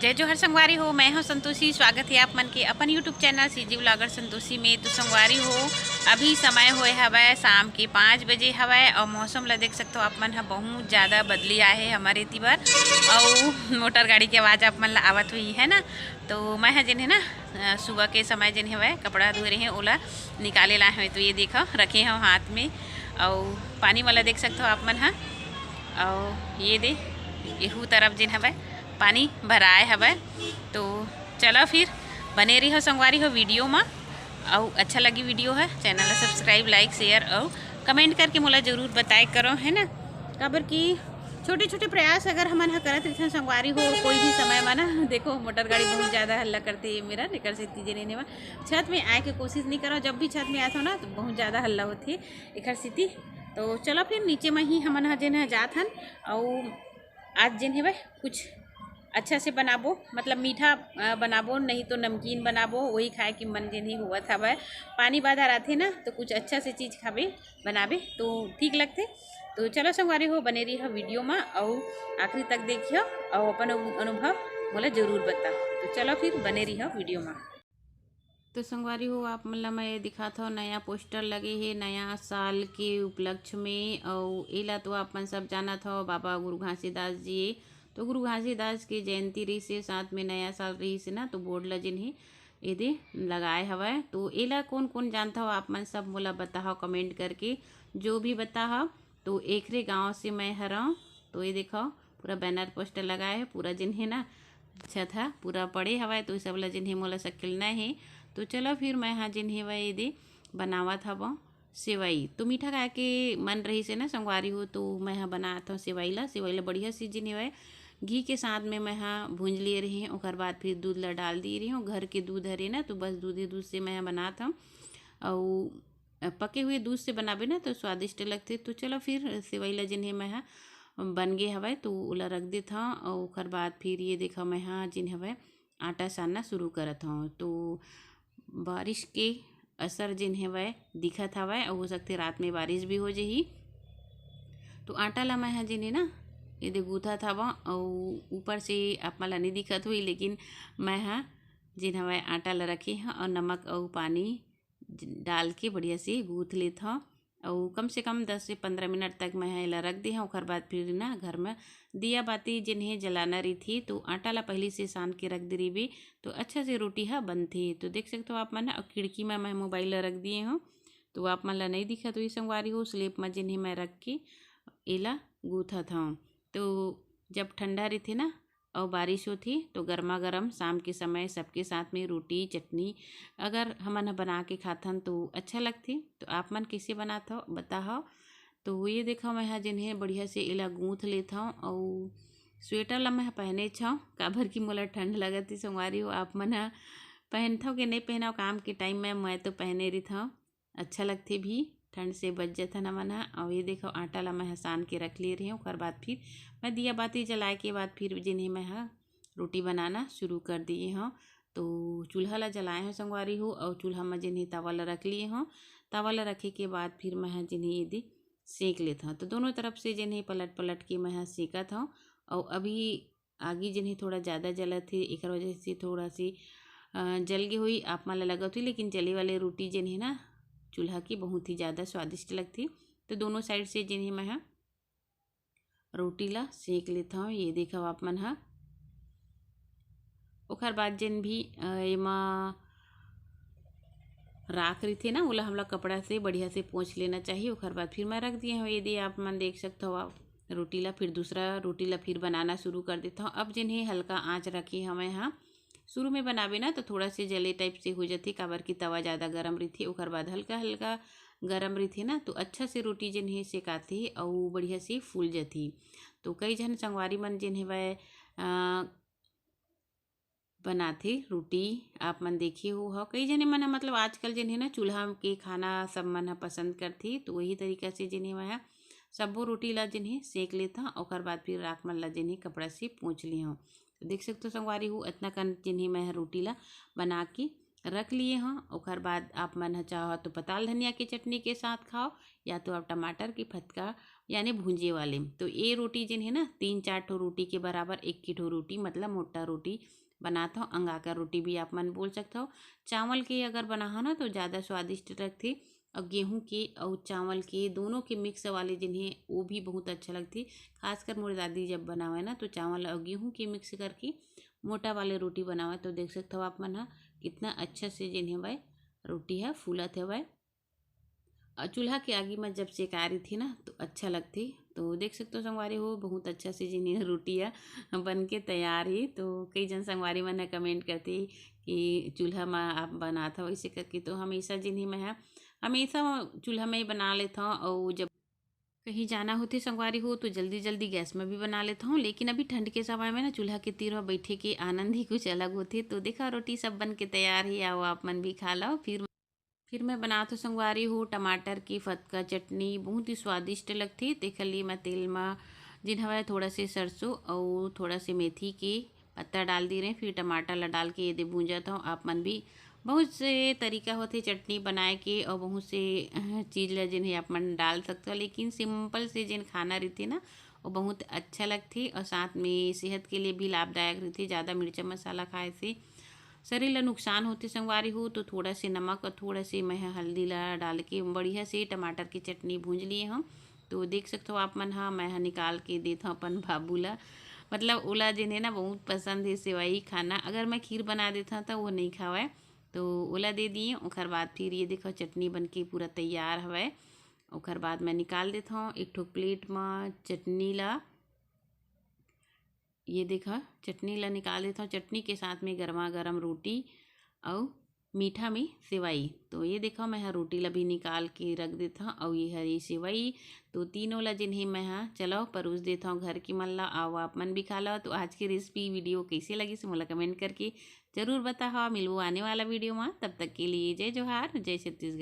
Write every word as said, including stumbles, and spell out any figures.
जय जोहार संगवारी हो, मैं हूं संतोषी। स्वागत है आप मन के अपन YouTube channel CG vlogger Santoshi में। तो संगवारी हो, अभी समय होए हवय शाम के पाँच बजे हवय और मौसम ला देख सकथो आप मन ह, बहुत ज़्यादा बदली आए हे हमर एती बर। और मोटर गाड़ी के आवाज़ आप मन ला आवत हुई है ना। तो मैं ह जेन है ना, अ, सुबह के समय जेन हवय कपड़ा धोए रहे, ओला निकाले लाए हवे। तो ये देखो, रखे हव हाथ में, और पानी वाला देख सकथो आप मन ह। और ये दे, एहू तरफ जेन हवय पानी भराए हवय। तो चलो फिर, बने रहिहो संगवारी हो वीडियो मा। अउ अच्छा लगी वीडियो ह, चैनल ला सब्सक्राइब, लाइक, शेयर अउ कमेंट करके मोला जरूर बताए करो, है ना। काबर कि छोटे छोटे प्रयास अगर हमन ह करत रहिथन संगवारी हो, कोई भी समय मा ना, देखो मोटर गाड़ी बहुत ज़्यादा हल्ला करथे, ये मेरा निकर से तीजे नहीं नेवा, छत में आए के कोशिश नहीं करो। जब भी छत में आथो ना, तो बहुत ज़्यादा हल्ला होथे एकर सेती। तो चलो फिर नीचे में ही हमन ह जेन ह जात हन, अउ आज जेन हेवय कुछ अच्छा से बनाबो, मतलब मीठा, अ, बनाबो, नहीं तो नमकीन बनाबो, वही खाए के मन जेन ही होवत हवय। पानी बादर आथे ना, तो कुछ अच्छा से चीज़ खाबे, बनाबे तो ठीक लगथे। तो चलो संगवारी हो, बने रहिहो वीडियो मा, अउ आखिरी तक देखियो, अउ अपन अनु-, अनुभव मोला जरूर बता। तो चलो फिर बने रहिहो वीडियो मा। तो संगवारी हो, आप मन ला मैं दिखात हव, नया पोस्टर लगे हे नया साल के उपलक्ष्य में। अउ एला तो आप मन सब जानत हव, बाबा गुरु घासीदास जी। तो गुरु घासीदास के जयंती रहिस हे, साथ में नया साल रहिस हे ना, तो बोर्ड ला जेन हे एदे लगाए हवय। तो एला कोन कोन जानत हव आप मन, सब मोला बताहव कमेंट करके, जो भी बताहव। तो एकरे गांव से मैं हरव। तो ये देखो, पूरा बैनर पोस्टर लगाए हे, पूरा जेन हे ना छत ह पूरा पड़े हवय, तो सब ला जेन हे मोला सकेलना हे। तो चलो फिर मैं हा जेन हे वह एदे बनावत हवं सेवई। तो मीठा खाए के मन रहिस हे ना संगवारी हो, तो मैं हा बनात हव सेवई ला। सेवई ला बढ़िया से जेन हे वह घी के साथ में मैं हा भूंज लिए रहे, ओकर बाद फिर दूध ला डाल दिए रहे हूँ। घर के दूध हरे ना, तो बस दूधे दूध से मैं हा बनात हव। अउ पके हुए दूध से बनाबे ना, तो स्वादिष्ट लगथे। तो चलो फिर सेवई ला जेन हे मैं हा बन गे हवय, तो ओला रख देत हव। अउ ओकर बाद फिर ये देखा, मैं हा जेन हवय आटा सानना शुरू करत हव। तो बारिश के असर जेन हवय दिखत हवय, अउ हो सकथे रात में बारिश भी हो जही। तो आटा ला मैं हा जेन हे ना एदे गूंथत हवं, अउ ऊपर से आप मन ला नइ दिखत होही, लेकिन मैं हा जेन हवय आटा ला रखे हव अउ नमक अउ पानी ज-, डाल के बढ़िया से गूंथ लेत हव। अउ कम से कम दस से पंद्रह मिनट तक मैं ह एला रख दे हव। ओकर बाद फिर ना घर में दिया बाती जेन हे जलाना रहिथे, तो आटा ला पहिली से सान के रख दे रहिबे, तो अच्छा से रोटी ह बनथे। तो देख सकत हो आप मन, अउ खिड़की में मैं मोबाइल ला रख दिए हव, तो आप मन ला नइ दिखत होही संगवारी हो, स्लेब में जेन हे मैं रख के एला गूंथत हव। तो जब ठंडा रहिथे ना, अउ बारिश होथे, तो गर्मा गर्म शाम के समय सबके साथ में रोटी चटनी अगर हमन ह बना के खाथन, तो अच्छा लगथे। तो आप मन कइसे बनात हव, बताहव। तो ये देखव, मैं ह जेन हे बढ़िया से एला गूंथ लेत हव, अउ स्वेटर ला मैं ह पहनेच हव, काबर कि मोला ठंड लगत हे संगवारी हो। आप मन ह पहनथव कि नइ पहनव काम के टाइम में, मैं तो पहने रहिथव। अच्छा लगथे भी, ठंड से बच जथन हमन ह। अउ ये देखो, आटा ला मैं ह सान के रख ले रहे हूँ। ओकर बाद फिर मैं दिया बाती जलाए के बाद फिर जेन हे मैं ह रोटी बनाना शुरू कर दिए हूँ। तो चूल्हा ला जलाए हूँ संगवारी हो, अउ चूल्हा में जेन हे तवा ला रख लिए हूँ। तवा ला रखे के बाद फिर मैं ह जेन हे एदे सेंक लेत हूँ। तो दोनों तरफ से जेन हे पलट पलट के मैं ह सेंकत हूँ। अउ अभी आगी जेन हे थोड़ा ज़्यादा जलत हे, एकर वजह से थोड़ा सी, अ, जल गे होही, आप मन ला लगत होही, लेकिन जले वाले रोटी जेन हे ना चूल्हा की बहुत ही ज़्यादा स्वादिष्ट लगथे। तो दोनों साइड से जेन हे मैं ह रोटी ला सेंक लेत हव। ये देखव आप मन ह, ओकर बाद जेन भी, अ, एमा राख रहिथे ना, ओला हमला कपड़ा से बढ़िया से पोंछ लेना चाहिए। ओकर बाद फिर मैं रख दिए हव, ये दे आप मन देख सकत हव, आप रोटी ला फिर दूसरा रोटी ला फिर बनाना शुरू कर देत हव। अब जेन हे हल्का आंच रखे हवय हाँ, शुरू में बनाबे ना तो थोड़ा से जले टाइप से हो जथे, काबर कि तवा ज़्यादा गरम रहिथे। ओकर बाद हल्का हल्का गरम रहिथे ना, तो अच्छा से रोटी जेन हे सेकाथे अउ बढ़िया से फूल जथे। तो कई झन संगवारी मन जेन हेवय, अ, बनाथे रोटी, आप मन देखे हो ह। कई झने मन ह, मतलब आजकल जेन हे ना चूल्हा के खाना सब मन ह पसंद करथे, तो वही तरीका से जेन हे मैं ह सब्बो रोटी ला जेन हे सेंक लेत हव, ओकर बाद फिर राख मन ला जेन हे कपड़ा से पोंछ ले हव। तो देख सकत हो संगवारी हो, अतना कन जेन हे मैं ह रोटी ला बना के रख लिए हव। ओकर बाद आप मन ह चाहो तो पताल धनिया के चटनी के साथ खाओ, या तो आप टमाटर के फतका यानी भूंजे वाले। तो ये रोटी जेन हे ना, तीन चार ठो रोटी के बराबर एक ही ठो रोटी, मतलब मोटा रोटी बनात हव। अंगाकर रोटी भी आप मन बोल सकत हव। चावल के अगर बनाहा ना, तो ज़्यादा स्वादिष्ट लगथे। और गेहूं के और चावल के दोनों के मिक्स वाले जेन हे, वो भी बहुत अच्छा लगथे। खासकर मोर दादी जब बनावे ना, तो चावल और गेहूं के मिक्स करके मोटा वाले रोटी बनावे। तो देख सकत हव आप मन ह, कितना अच्छा से जेन हे वह रोटी ह फूलत हवय। और चूल्हा के आगी में जब सेकाय रहिथे ना, तो अच्छा लगथे। तो देख सकत हव संगवारी हो, बहुत अच्छा से जेन हे रोटी ह बन के तैयार हे। तो कई जन संगवारी मन ह कमेंट करथे कि चूल्हा में आप बनात हव ऐसे करके। तो हमेशा जेन हे मैं ह हमेशा चूल्हा में ही बना लेत हव। और जब कहीं जाना होथे संगवारी हो, तो जल्दी जल्दी गैस में भी बना लेत हव। लेकिन अभी ठंड के समय में ना, चूल्हा के तीर में बैठे के आनंद ही कुछ अलग होथे। तो देखा, रोटी सब बन के तैयार हे, आओ आप मन भी खा लो। फिर फिर मैं बनात हव संगवारी हो टमाटर की फतका चटनी, बहुत ही स्वादिष्ट लगथे। तेखर लिए मैं तेल में जेन हवय थोड़ा से सरसों और थोड़ा से मेथी के पत्ता डाल दे रहें। फिर टमाटर ला डाल के ये दे भूंजत हव। आप मन भी बहुत से तरीका होथे चटनी बनाए के और बहुत से, अ, चीज़ ला जेन हे आप मन डाल सकत हव, लेकिन सिंपल से जेन खाना रहिथे ना, वो बहुत अच्छा लगथे और साथ में सेहत के लिए भी लाभदायक रहिथे। ज़्यादा मिर्चा मसाला खाए से शरीर ला नुकसान होथे संगवारी हो। तो थोड़ा से नमक और थोड़ा से मैं ह हल्दी ला डाल के बढ़िया से टमाटर की चटनी भूंज लिए हव। तो देख सकत हव आप मन ह, मैं ह निकाल के देत हव अपन बाबू ला। मतलब ओला जेन हे ना बहुत पसंद हे सेवई खाना। अगर मैं खीर बना देत हव त वो नहीं खावय, तो ओला दे दिए। ओकर बाद फिर ये देखो चटनी बन के पूरा तैयार हवय। ओकर बाद मैं निकाल देत हव एक ठो प्लेट म चटनी ला। ये देखा, चटनी ला निकाल देत हव। चटनी के साथ में गरमा गरम रोटी अउ मीठा में सेवई। तो ये देखा, मैं ह रोटी ला भी निकाल के रख देत हव अउ ये हरी सेवई। तो तीनों ला जेन हे मैं ह चलो परोस देत हव घर के मन ला, आओ आप मन भी खा लो। तो आज की रेसिपी वीडियो कैसे लगिस मोला कमेंट करके जरूर बताहा। मिलबो आने वाला वीडियो में, तब तक के लिए जय जोहार, जय छत्तीसगढ़।